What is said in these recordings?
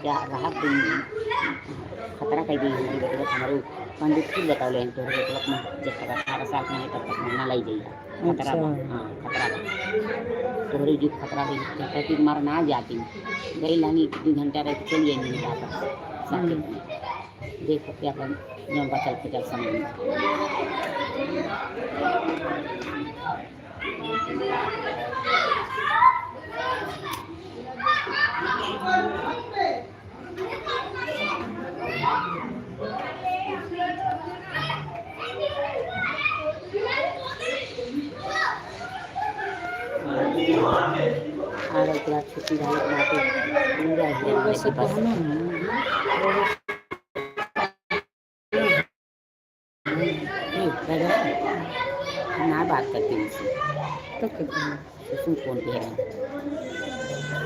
क्या रहा तुम खतरा कर गई हमारी बेटवा के। हमारे पंडित खुद बतौले हैं, तोहरे बेटवा के जब तक 18 साल के नहीं तब तक ना लाई जइहा। खतरा बा। अच्छा। हाँ, खतरा बा तोहरे जो खतरा रही कहता कि मार ना जाती गई लानी 2 घंटा रह के चली आई वापस साकेत में। देख के अपन जौन बचल खुचल समझ में। आ गई के बाद छुट्टी रहे के बाद पूरा हिरन रउआ के सब बस। कहना ना। ए, दादा, हम ना बात करते उनसे। तो कितना? सुसुम फोन पे है।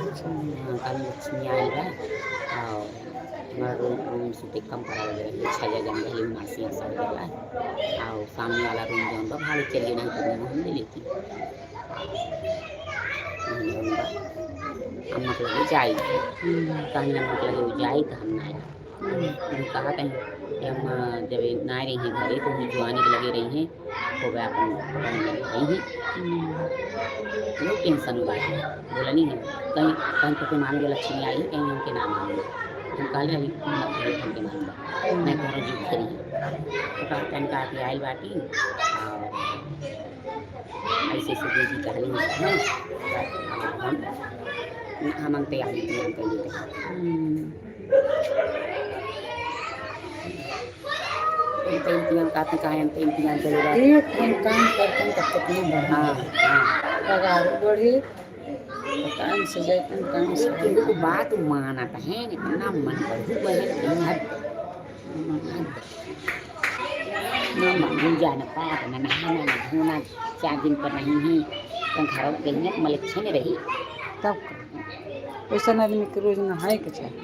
अच्छा। हाँ, कल लक्ष्मी आयल बा और हमारा रूम रूम सुते कम करावल रहे छह जन रहे मासी सब बा और सामने वाला रूम जौन बा भाड़े चलिए नहीं तो हम ले लेती वही रूम बा। अम्मा के लगे जाई कहनी अम्मा के लगे वो जाई तो हम ना आए। हम कहा कहीं कि अम्मा जब ना रही हैं घरे तो वही जुआनी के लगे रही हैं तो वह अपन अपन लगे रही हैं। नो टेंशन बात है बोला नहीं है कहीं कहीं तो मान लो लक्ष्मी आई कहीं हमके ना मालूम। हम कहले रही हमके मालूम बा मैं तोहरा जिद करी तो कहतन का कि आइल बाटी और ऐसे ऐसे दीदी कहली हैं। हम तैयार इंतजाम कर लेते हैं। हम तो इंतजाम कहते कहा हम तो इंतजाम करेगा। एक हम काम करते तब कितना बढ़िया। हाँ हाँ। पगार बढ़ी तो टाइम से जाते, टाइम से। केहू को बात मानत है इतना मन पर बहन हद हद न पूजा न पाठ न नहाना न धोना 4 दिन पर नहीं है तो घर गई मलक्षण रही। तब ऐसा आदमी के रोज नहाए के चाहिए।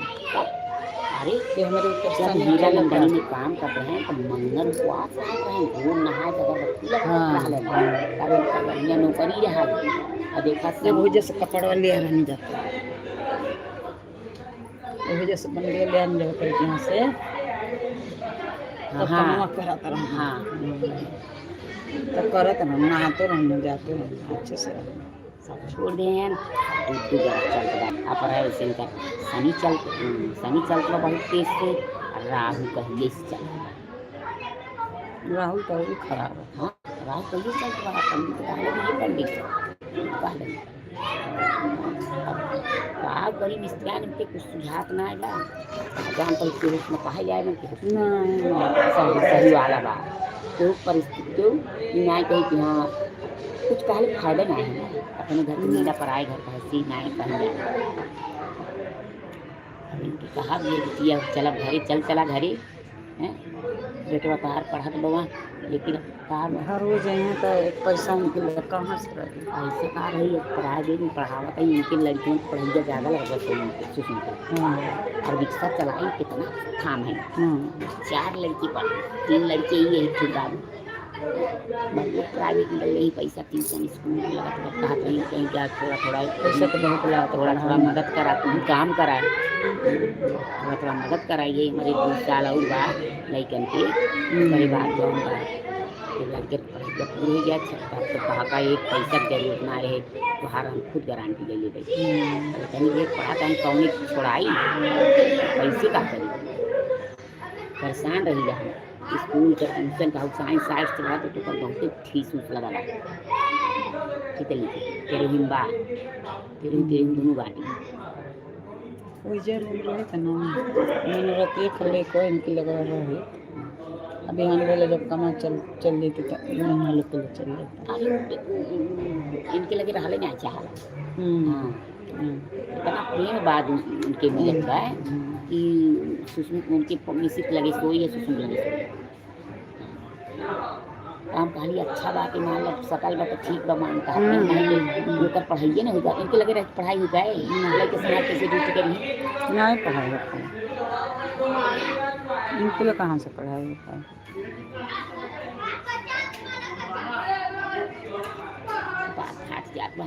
अरे, कि हमारे ऊपर जब शनि हीरा चलत नंदनी बा। में काम कर रहे हैं तो मंगल उपवास रहत रहे, घोर नहाए के अगरबत्ती लगावत रहलन, तब इनका बढ़िया नौकरी रहा और देखा जब हो जैसे कपड़ा ले रहने जाता वही जैसे बंदे ले आने जाते यहाँ से तब कमवा करत रहना। तब करत रहना, नहाते रहना, जाते रहना, अच्छे से रहना। सब छोड़ दे हैं, दू दू गरह चलत बा। अब रहे वैसे इनका शनि चल शनि चलत बा बहुत तेज से और राहु कहिए से चलत बा। राहुल तो भी खराब है। हाँ, राहु कहिए चलत बा। पंडित कहले भी पंडित कहले अब का करी मिस्त्रियान के कुछ सुझात ना आइला जान पर केहू में कहा जाए ना केहू नहीं। सही सही वाला बा केहू परिस्थिति केहू ई ना कही कि हाँ कुछ कहले फायदा ना है। अपने घर के निंदा पर आए घर का हंसी ना कहीं जाए। अब इनके कहा भी है बिटिया चला घरे चल चला घरे हैं बेटवा तहार पढ़त बवा लेकिन तहार हर रोज यहाँ तो एक पैसा उनके लिए कहाँ से रही? ऐसे कहा रही है प्राइवेट में पढ़ावत है इनके लड़कियों के पढ़ाइया ज़्यादा लगत है इनके सुशील को। और रिक्शा चलाई कितना थाम है। चार लड़की पढ़ तीन लड़के ही यही ठेकेदार मतलब प्राइवेट में यही पैसा ट्यूशन स्कूल में लगत बा। कहत रही कहीं क्या थोड़ा थोड़ा पैसा तो बहुत लागत। थोड़ा थोड़ा मदद करा तू काम कराए थोड़ा थोड़ा मदद कराइए हमारे 2 साल और बा लइकन के ओकरे बाद जौन बा कि लड़के के पढ़ाई पूरी हो गया तब तो कहा का एक पैसा के जरूरत ना रहे तोहार हम खुद गारंटी ले लेबै। तनी एक पढ़ा तनी कौने छोड़ाई पैसे का करी परेशान रही हम स्कूल के ट्यूशन का साइंस साइंस चला तो ओकर बहुते फीस उस लगला। ठीक है लिखे तेरहिम बा तेरहिम तेरहिम दुनू बाटी। वही रूम रहे थे ना मैंने रहती खले को इनकी लगा रही अभी हम बोले जब कमा चल चल जाती तो महीना लोग के लिए चल जाता। अरे इनके लगे रहले ना चाहला। हाँ, इतना प्रेम बाद उनके मिलत बा कि सुषमा उनके मिसित लगे सोई है सुषमा लगे सोई। तो हम कहली अच्छा बा कि मान लो सकल बा तो ठीक बा मान कहत नहीं कि ओकर पढ़ाइए ना हो जाए इनके लगे रह के पढ़ाई हो जाए लड़के समाज कैसे ड्यूटी करी। नहीं पढ़ाई होता इनके लिए, कहाँ से पढ़ाई होता है? बात फाट जात बा।